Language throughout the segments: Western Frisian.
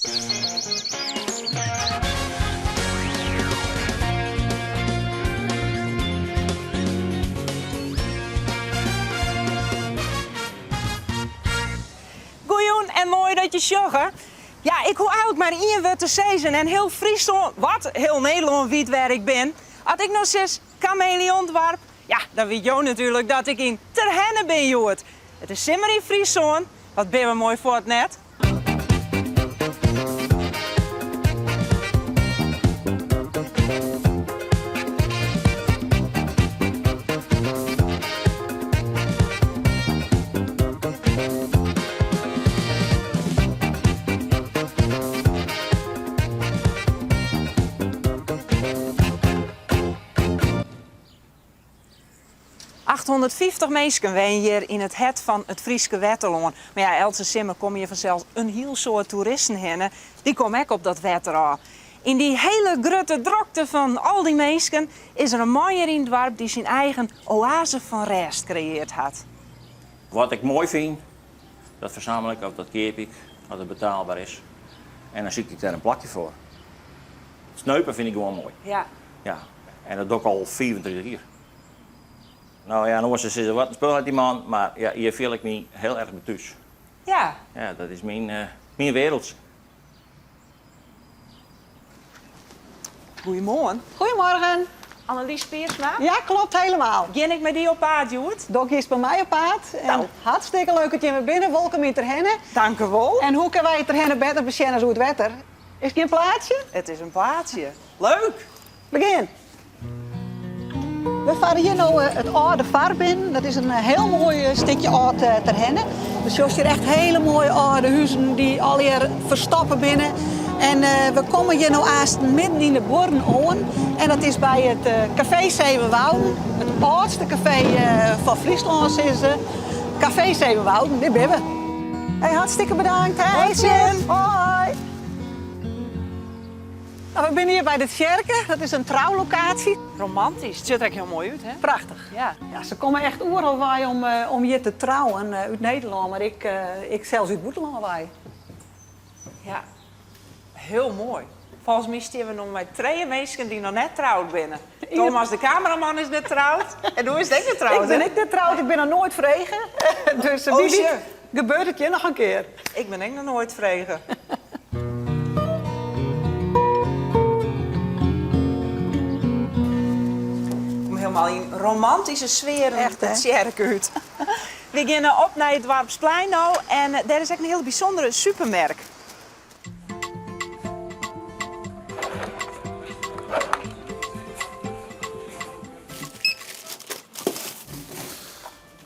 Goejûn en moai dat je sjogge. Ja, ik hoech eigenlik mar ien wurd te sizzen en hiel Fryslân, wat, hiel Nederlân wit wêr ik bin. As ik no sis Kameleondoarp, ja, dan wit jo natuerlik dat ik yn Terherne bin hjoed. It is simmer yn Fryslân, wat binne we moai fuort net? 850 minsken wenje hjir yn it hert fan it Fryske wetterlân. Mar ja, eltse simmer komme hjir fansels in hiel soad toeristen hinne. Dy komme ek op dat wetter ôf. Yn dy hiele grutte drokte fan al dy minsken is der in man hjir yn it doarp dy't syn eigen oaze fan rêst kreëard hat. Wat ik moai fyn, dat fersamel ik of dat keap ik, as it betaalber is. En dan syk ik dêr in plakje foar. Sneupen fyn ik gewoan moai. Ja. Ja, en dat doch ik al 35 jier. No ja, en oars sizze wat in spul hat dy man, mar ja, hjir fiel ik my hiel erch by thús. Ja. Ja, dat is myn, uh, myn wereld. Goeiemoarn. Goedemorgen. Annelies Piersma? Ja, klopt helemaal. Gean ik mei dy op paad hjoed? Do giest mei my op paad. En Nou. hartstikke leuk dat jimme binne. Wolkom yn Terherne. Dankewol. En hoe kinne wy Terherne better besjen as oer it wetter? Is it gjin plaatsje? It is in plaatsje. Leuk! Begjin. We farre hjir no it âlde far binnen. Dat is in hiel moai stikje âld Terherne. Do sjochst hjir echt hiele moaie âlde huzen dy't allegear ferstoppe binne. En we komme hjir no aanst midden yn de buorren oan. En dat is by it Café Zevenwouden. It âldste kafee fan Fryslân, sizze se. Café Zevenwouden, dêr binne we. Hey, hartstikke bedankt. Hoi, sjen. Hoi. Nou, we binne hjir by de tsjerke. Dat is in troulokaasje. Romantysk. It sjocht der ek hiel moai út, hè? Prachtich. Ja. Ja, se komme echt oeral wei om, om hjir te trouwen. Út Nederlân, mar ek, ek sels út it bûtenlân wei. Ja, hiel moai. Folgens my stean we no mei trije minsken dy't noch net troud binne. Thomas, de kameraman, is net troud. En do bist ek net troud, Ik bin ek net troud. Ik bin noch noait frege. Dus Oh, wie wit sjoch. gebeurt it hjir noch in kear. Ik bin ek noch noait frege. Kom hielendal yn romantyske sfearen Echt, de hè? tsjerke út. We geane op nei it doarpsplein no en dêr is ek in hiele bysûndere supermerk.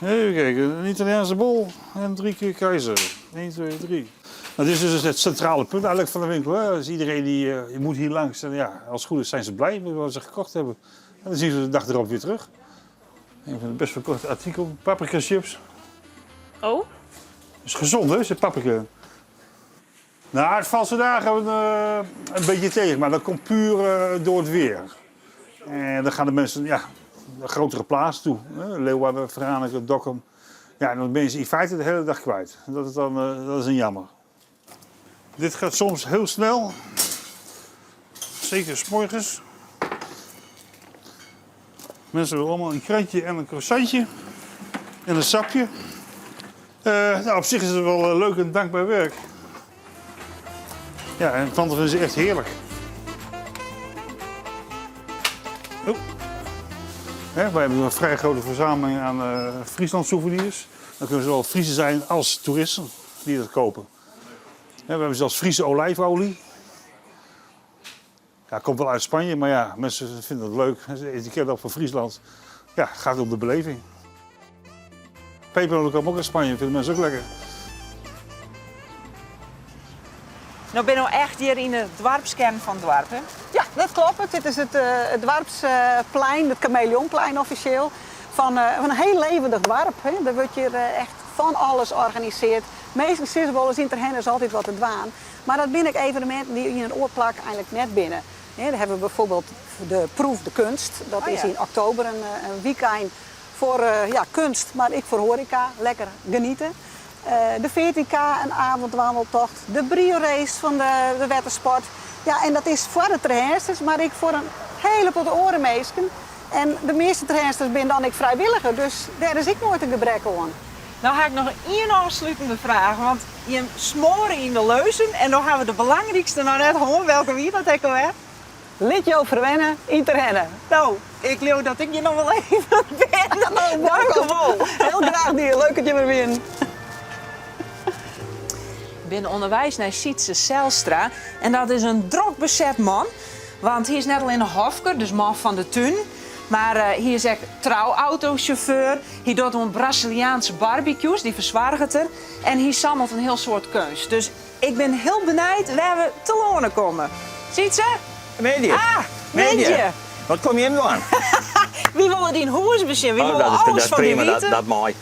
Even kijken, een Italiaanse bol en drie keer keizer. 1, 2, 3. Nou, dit is dus het centrale punt eigenlijk van de winkel. Hè. Dus iedereen die uh, moet hier langs. En ja, als het goed is zijn ze blij met wat ze gekocht hebben. En dan zien ze de dag erop weer terug. Een van de best verkochte artikelen, paprika chips. Oh? Is gezond, hè, zit paprika. Nou, het valt vandaag een, uh, een beetje tegen, maar dat komt puur uh, door het weer. En dan gaan de mensen ja, naar grotere plaatsen toe. Hè? Leeuwarden, Franeker, Dokkum. Ja, en dan ben je ze in feite de hele dag kwijt. Dat is dan uh, dat is een jammer. Dit gaat soms heel snel. Zeker 's morgens. Mensen willen allemaal een krantje en een croissantje. En een sapje. Uh, nou, op zich is het wel eh, leuk en dankbaar werk. Ja, en tante vinden ze echt heerlijk. Oh. Hè, wij hebben een vrij grote verzameling aan uh, Friesland souvenirs. Dan kunnen zowel Friesen zijn als toeristen die dat kopen. Hè, we hebben zelfs Friese olijfolie. Ja, komt wel uit Spanje, maar ja, mensen vinden het leuk. Etiket op van Friesland. Ja, gaat om de beleving. Pepernoten komen ook uit Spanje, vinden mensen ook lekker. No binne we echt hjir yn de doarpskern fan it doarp, hè? Ja, dat kloppet. Dit is it, uh, it doarpsplein, it Kameleonplein offisjeel, fan, uh, fan in hiel levendig doarp. Hè. Der wurdt hjir uh, echt fan alles organisearre. Minsken sizze wolris yn Terherne is altyd wat te dwaan. Mar dat binne ek eveneminten dy't yn in oar plak eigenlik net binne. Hè, dêr hawwe we byfoarbyld de Proef de Kunst. Dat Oh is ja. yn oktober in, in wykein foar uh, ja, keunst, mar ek foar hoareka. Lekker geniete. De 14K, in avondwandeltocht, de Brio-race fan de wettersport. Ja, en dat is foar de Terhernsters, mar ek foar in hiele protte oare minsken. En de measte Terhernsters binne dan ek frijwilliger, dus dêr is ek noait in gebrek oan. No ha ik noch ien ôfslutende fraach, want jim smoare yn de leuzen en no ha we de belangrykste noch net hân, welke wie dat ek alwer? Lit jo ferwenne yn Terherne. No, ik leau dat ik hjir noch wol even bin. Dankewol. Hiel graach dien, leuk dat jim der wienen. Ik bin ûnderweis nei Sytse Zijlstra en dat is in drok beset man. Want hy is net allinne hofker, dus man fan de tún, mar hy is ek trouautosjauffeur. Hy docht oan Braziliaanse barbecues, dy fersoarget er. En hy sammelt in hiel soad keunst. Dus ik bin hiel benijd wêr we telâne komme. Sytse? Middei. Ah, middei. Wat komme jim dwaan? Wy wolle dyn hûs besjen. Wy wolle alles fan dy witte. Dat mei.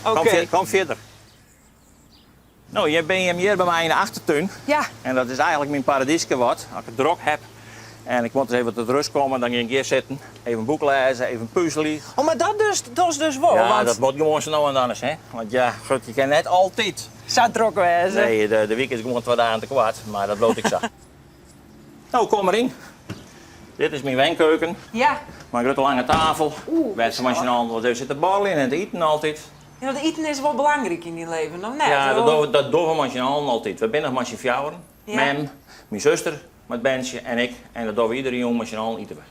Kom fierder. No, hjir binne jim hjir by my yn de achtertún. Ja. En dat is eigentlik myn paradyske wat. As ik it drok heb en ik moat ris even tot rust komme, dan gean ik hjir sitten. Even in boek lêze, even puzelje. Oh, mar dat dus, dochst dus wol? Ja, want... dat moat gewoan sa no en dan ris, hè. Want ja, gut, je kin net altyd. Sa drok wêze. Nee, de wike is gewoan twa dagen te koart, mar dat bliuwt ek sa. No, kom mar yn. Dit is myn wenkeuken. Ja. Mei in grutte lange tafel. Oeh, Wêr't se mei syn allen wolris even sitte borreljen en te iten altyd. Ja, want iten is wol belangryk yn dyn leven, of net? Ja, dat dogge we, dat dogge we mei syn allen altyd. We binne noch mei syn fjouweren. Ja. Mem, myn suster mei it berntsje en ik. En dat dogge we iedere jûn mei syn allen ite we.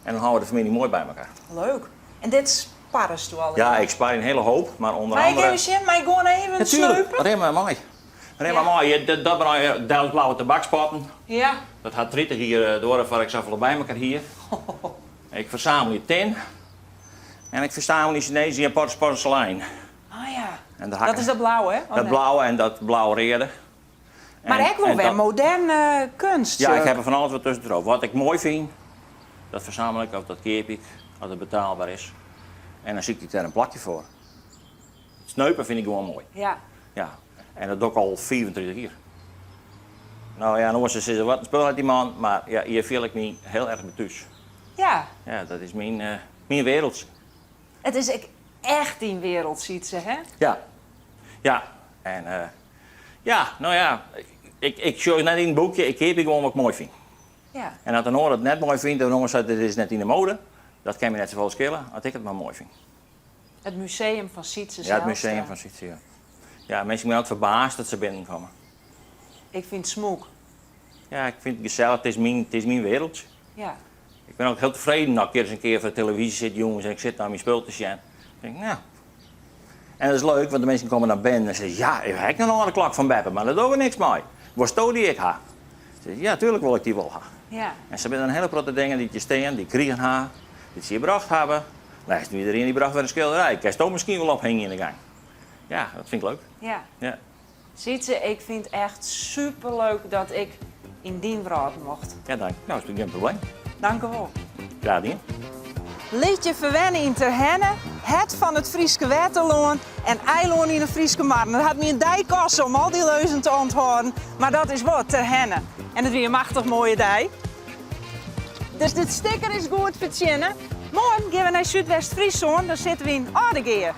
En dan hâlde we de famylje moai by elkoar. Leuk. En dit sparresto allegear? Ja, ik spar in hiele hoop, mar ûnder Mei ik andere... even sjen? Mei ik gewoan even Natuerlik, sneupe? rin mar mei. Rin mar mei. Dat binne Delftsblauwe tabakspotten. Ja. Dat hat 30 jier duorre foar ik safolle by elkoar hie. Ik fersamelje tin en ik fersamelje Sinees en Japans porselein. Oh ja. En de hakken. Dat is dat blauwe, hè? Of Dat net? blauwe en dat blauw-reade. Mar ek wol wer moderne kunst. Ja, ik ha der fan alles wat tuskentroch. Wat ik moai fyn, dat fersamel ik of dat keap ik, as it betaalber is. En dan sykje ik dêr in plakje foar. It sneupen fyn ik gewoan moai. Ja. Ja, en dat doch ik al 35 jier. No ja, en oars sizze wat in spul hat dy man, mar ja, hjir fiel ik my hiel erch by thús. Ja. Ja, dat is myn, myn wereldje. It is ek echt dyn wereld, Sytse, hè? Ja. Ja, en ja, no ja, ik, ik sjoch net yn it boekje, ik keapje gewoan wat ik moai fyn. Ja. En as in oar it net moai fynt, of in oar seit it is net yn 'e mode, dat kin my net safolle skele, as ik it mar moai fyn. It museum fan Sytse Ja, it museum fan Sytse, ja. Ja, minsken binne altyd ferbaasd dat se binnenkomme. Ik fyn it smûk. Ja, ik fyn it gesellich, it is myn, it is myn wereldje. Ja. Ik bin ook hiel tefreden as ik ris in kear foar de televyzje sit jûns en ik sit nei myn spul te sjen. Dan tink ik, no. En dat is leuk, want de minsken komme dan binnen en sizze, ja, ik ha ek noch in âlde klok fan beppe, mar dêr dogge we niks mei. Wolsto dy ek ha? Ik sis, ja, tuerlik wol ik dy wol ha. Ja. En sa binne der in hiele protte dingen dy't hjir stean, dy't ik krigen ha, dy't se hjir brocht hawwe. Lêsten wie der ien dy brocht wer in skilderij. Kinsto miskien wol ophingje yn de gang. Ja, dat fyn ik leuk. Ja. Ja. Sytse, ik fyn it echt superleuk dat ik yn dyn wrâld mocht. Ja, dank. No, is gjin probleem. Dankewol. Graach dien. Lit je ferwenne yn Terherne, hert fan it Fryske wetterlân en eilân yn de Fryske marren. It hat my in dei koste om al dy leuzen te ûnthâlden, mar dat is wol Terherne. En it wie in machtich moaie dei. Dus dit sticker is goed fertsjinne. Moarn gean we nei Súdwest-Fryslân, dan sitte we yn Aldegea.